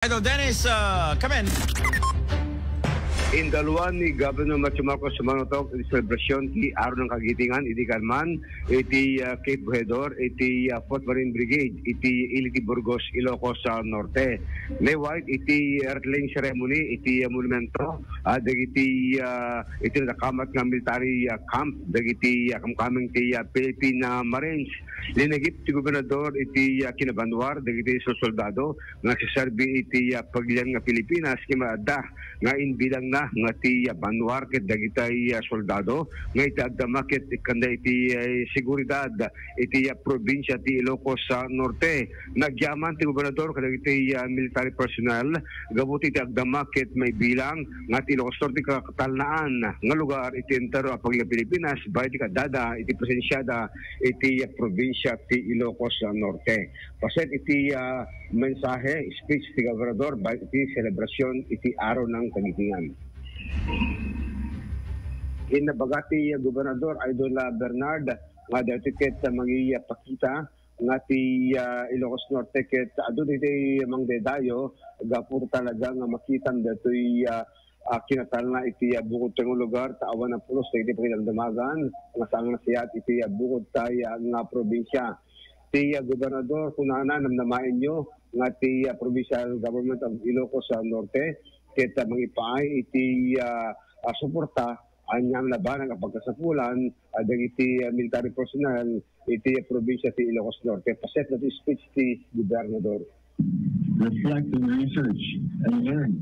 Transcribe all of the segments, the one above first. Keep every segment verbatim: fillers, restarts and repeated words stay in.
Idol Dennis, uh, come in. Indaluan ni Governor Matthew Marcos Manotog iti selebrasyon ti Araw ng Kagitingan idi kalman iti, ah, Cape Buhedor iti, ah, Fourth Marine Brigade iti ili ti Burgos, Ilocos, ah, Norte. Naywayat iti earth-laying ceremony iti, ah, monumento, ah, dagiti, ah, iti nadakamat nga military, ah, camp dagiti, ah, kamkameng ti, ah, Philippine, ah, Marines. Linagip ti gobernador iti, ah, kinabanwar dagiti soldado nga nagseserbi iti, ah, pagilian nga Pilipinas ken adda nga imbilangna nga ti, ah, banwar ket dagiti, ah, soldado nga iti agdama ket ikkanda iti, ah, seguridad iti, ah, probinsia ti Ilocos, ah, Norte. Nagyaman ti gobernador kadagiti, ah, military personnel gapu iti agdama ket maibilang nga ti Ilocos Norte katalnaan nga lugar iti entero a pagilian Pilipinas, babaen iti kaadada iti presensiada iti, ah, probinsia ti Ilocos, ah, Norte. Paset iti, ah, mensahe, speech ti gobernador babaen iti selebrasyon iti Araw ng Kagitingan. Innabaga ti gobernador, Idol, ah, Bernard, nga daytoy ket, ah, mangipakita nga ti, ah, Ilocos Norte ket adu daytoy mangdaydayo gapu ta talaga nga makita daytoy, ah, ah, kinatalna iti, ah, bukod ti nga lugar ta awan a pulos dagiti pangidamdamagan nga saan nga nasayaat iti, ah, bukod tay, ah, nga probinsia. Ti, ah, gobernador, kunana, namnamaenyo nga ti, ah, Provincial Government of Ilocos, ah, Norte ket, ah, mangipaay iti, ah, ah, suporta anian a banag a pagkasapulan, ah, dagiti, ah, military personnel iti, ah, probinsia ti Ilocos Norte. Paset na ti speech ti gobernador. Reflect and research and learn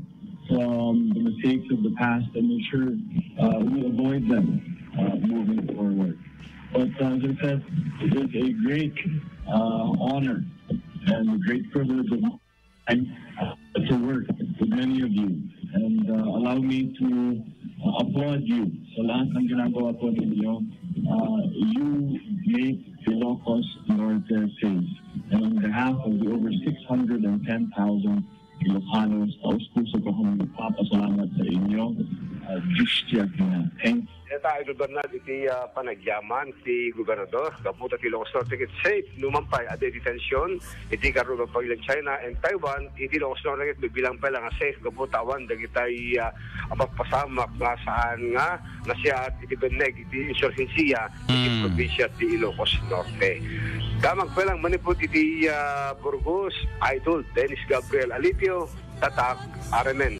from the mistakes of the past and make sure, uh, we avoid them, uh, moving forward. But, uh, as I said, it is a great, uh, honor and a great privilege of mine, uh, to work with many of you. And, uh, allow me to, uh, applaud you sa lahat ng ginagawa po ninyo. Uh, you make Ilocos Norte safe. And on behalf of the over six hundred and ten thousand Ilocanos, taos-puso ko kong nagpapasalamat sa inyo. Uh, Diyos tiyak na. Thank you. Dayta, Idol Bernard, iti, ah, panagyaman ti gobernador gapu ta ti Ilocos Norte ket safe numan pay adda iti tension iti karrubang pagilian China and Taiwan. Iti Ilocos Norte ket bibilang pay la nga safe gapu ta awan dagitay, ah, a papasamak nga saan nga nasayaat iti benneg iti insurhensia iti Hmm. probinsia ti Ilocos Norte. Damag pay lang manipud iti, ah, Burgos, Idol Dennis Gabriel Alipio, Tatak, R M N.